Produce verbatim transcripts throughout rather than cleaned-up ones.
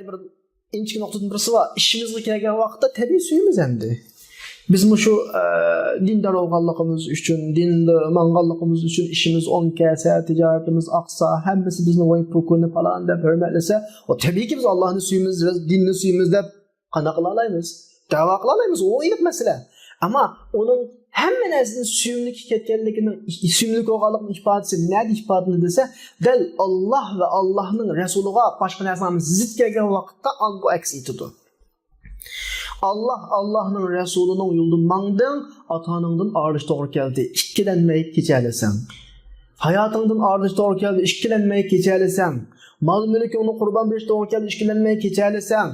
بىر ئىنچىكە نۇقتىدىن بىرسى بار. ئىشىمىزغا كەلگەن ۋاقىتتا تەبىئىي سۆيىمىز ئەمدى. بىز مۇشۇ، ئە، دىندار بولغانلىقىمىز ئۈچۈن، دىندا ماڭغانلىقىمىز ئۈچۈن ئىشىمىز ئوڭ كەلسە، تىجارىتىمىز ئاقسا، ھەممىسى بىزنى ۋاي پۇكۇنى پالان دەپ ھۆرمەتلىسە، ئۇ تەبىئىيكى بىز ئاللاھنى سۆيىمىز، دىننى سۆيىمىز دەپ قانداق قىلالايمىز؟ دەۋا قىلالايمىز، ئۇ ئېنىق مەسىلە. ئەمما ئۇنىڭ ھەممە نەرسىدىن سۆيۈملۈككە كەتكەنلىكىنىڭ، سۆيۈملۈك بولغانلىقىنىڭ ئىپادىسى نەدە ئىپادىلىنىدۇ دېسە، دەل ئاللاھ ۋە ئاللاھنىڭ رەسۇلىغا باشقا نەرسىلەر زىت كەلگەن ۋاقىتتا ئاندىن بۇ ئەكس ئېتىدۇ. ئاللاھ، ئاللاھنىڭ رەسۇلىنىڭ يولىدا ماڭدىڭ، ئاتا-ئاناڭدىن ئايرىلىش توغرا كەلدى، ئىككىلەنمەي كېچەلىسەڭ. ھاياتىڭدىن ئايرىلىش توغرا كەلدى، ئىككىلەنمەي كېچەلىسەڭ. مال-مۈلكۈڭنى قۇربان بېرىش توغرا كەلدى، ئىككىلەنمەي كېچەلىسەڭ.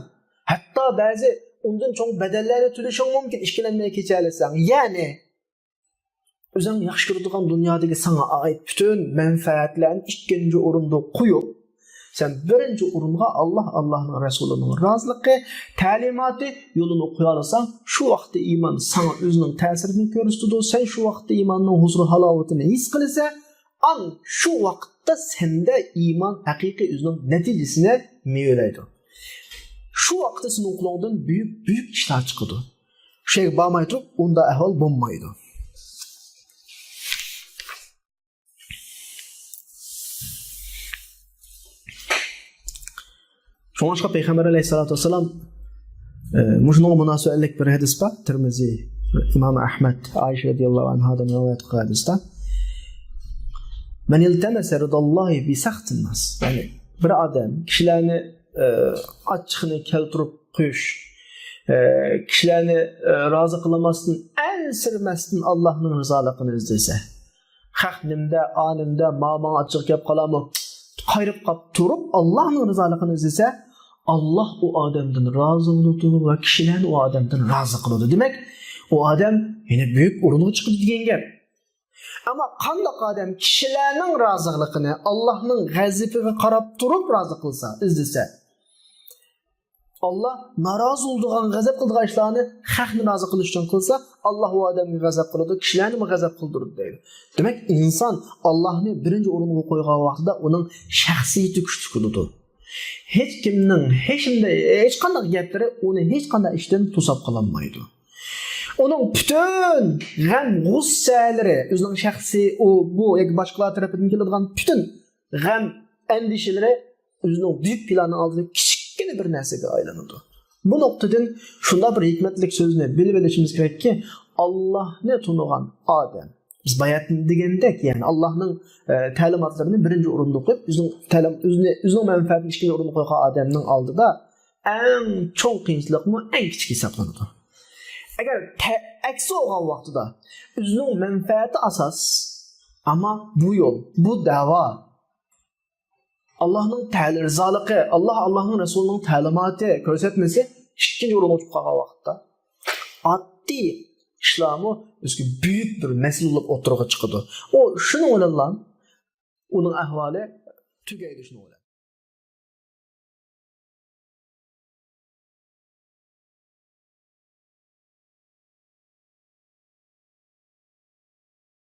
ھەتتا بەزى ئۇندىن چوڭ بەدەللەرنى تۆلىشىڭ مۇمكىن، ئىككىلەنمەي كېچەلىسەڭ. يەنى، ئۆزۈڭ ياخشى كۆرىدىغان دۇنيادىكى ساڭا ئائىت پۈتۈن مەنپەئەتلەرنى ئىككىنچى ئورۇندا قويۇپ، سەن بىرىنچى ئورۇنغا ئاللاھ، ئاللاھنىڭ رەسۇلىنىڭ رازىلىقى، تەلىماتى، يولىنى قويالىساڭ، شۇ ۋاقىتتا ئىمان ساڭا ئۆزىنىڭ تەسىرىنى كۆرسىتىدۇ. سەن شۇ ۋاقىتتا ئىماننىڭ ھۇزۇر ھالاۋىتىنى ھېس قىلىسەن. ئان شۇ ۋاقىتتا سەندە ئىمان ھەقىقىي ئۆزىنىڭ نەتىجىسىنى مېۋىلەيدۇ. شۇ ۋاقىتتا سېنىڭ قولۇڭدىن بۈيۈك، بۈيۈك ئىشلار چىقىدۇ. شۇ يەرگە بارماي تۇرۇپ، ئۇنداق ئەھۋال بولمايدۇ. شۇڭلاشقا پەيغەمبەر ئەلەيھىسسالاتۇ ۋەسسالام، ئە، مۇشۇنىڭغا مۇناسىۋەتلىك بىر ھەدىس بار. تىرمىزى، ئىمام ئەھمەد، ئائىشە رەزىياللاھۇ ئەنھادىن رىۋايەت قىلغان ھەدىستە، مەن ئىلتەمەسە رىداللاھى بىسەختىنناس. يەنى بىر ئادەم كىشىلەرنى، ئە، ئاچچىقىنى كەلتۈرۈپ قويۇش، ئە، كىشىلەرنى، ئە، رازى قىلالماستىن، ئەنسىرىمەستىن ئاللاھنىڭ رىزالىقىنى ئىزدىسە، خەق نېمىدە، ئانىمدە، ما ماڭا ئاچچىق كەپ قالامۇ؟ قايرىپ قاپ تۇرۇپ، ئاللاھنىڭ رىزالىقىنى ئىزدىسە، ئاللاھ ئۇ ئادەمدىن رازى بولىدۇ ۋە كىشىلەرنى ئۇ ئادەمدىن رازى قىلىدۇ. دېمەك، ئۇ ئادەم يەنە بۈيۈك ئورۇنغا چىقىدۇ دېگەن گەپ. ئەمما قانداق ئادەم كىشىلەرنىڭ رازىلىقىنى ئاللاھنىڭ غەزىپىگە قاراپ تۇرۇپ رازى قىلسا، ئىزدىسە، ئاللاھ نارازى بولىدىغان، غەزەپ قىلىدىغان ئىشلارنى خەقنى رازى قىلىش ئۈچۈن قىلسا، ئاللاھ ئۇ ئادەمگە غەزەپ قىلىدۇ، كىشىلەرنىمۇ غەزەپ قىلدۇرىدۇ دەيدۇ. دېمەك، ئىنسان ئاللاھنى بىرىنچى ئورۇنغا قويغان ۋاقتىدا ئۇنىڭ شەخسىيىتى كۈچلۈك بولىدۇ. ھېچكىمنىڭ، ھېچكىمدە، ھېچقانداق گەپلىرى ئۇنى ھېچقانداق ئىشتىن توساپ قالالمايدۇ. ئۇنىڭ پۈتۈن غەم، غۇسسەلىرى، ئۆزىنىڭ شەخسىي، ئۇ، بۇ ياكى باشقىلار تەرىپىدىن كېلىدىغان پۈتۈن غەم، ئەندىشىلىرى ئۆزىنىڭ بۈيۈك پىلانىنىڭ ئالدىدا كىچىككىنە بىر نەرسىگە ئايلىنىدۇ. بۇ نۇقتىدىن شۇنداق بىر ھېكمەتلىك سۆزنى بىلىپ ئېلىشىمىز كېرەككى، ئاللاھنى تونۇغان ئادەم، بىز باياتىن دېگەندەك، يەنى ئاللاھنىڭ، ئە، تەلىماتلىرىنى بىرىنچى ئورۇندا قويۇپ، ئۆزىنىڭ تەلىم-، ئۆزىنى، ئۆزىنىڭ مەنپەئەتىنى ئىككىنچى ئورۇنغا قويغان ئادەمنىڭ ئالدىدا ئەڭ چوڭ قىيىنچىلىقمۇ ئەڭ كىچىك ھېسابلىنىدۇ. ئەگەر تە-، ئەكسى بولغان ۋاقتىدا ئۆزىنىڭ مەنپەئەتى ئاساس، ئەمما بۇ يول، بۇ دەۋا، ئاللاھنىڭ تەل-، رىزالىقى، ئاللاھ، ئاللاھنىڭ رەسۇلىنىڭ تەلىماتى، كۆرسەتمىسى ئىككىنچى ئورۇنغا ئۆتۈپ قالغان ۋاقىتتا، ئاددىي ئىشلارمۇ ئۆزىگە بۈيۈك بىر مەسىلە بولۇپ ئوتتۇرىغا چىقىدۇ. ئۇ شۇنىڭ بىلەنلا ئۇنىڭ ئەھۋالى تۈگەيدۇ شۇنىڭ بىلەن.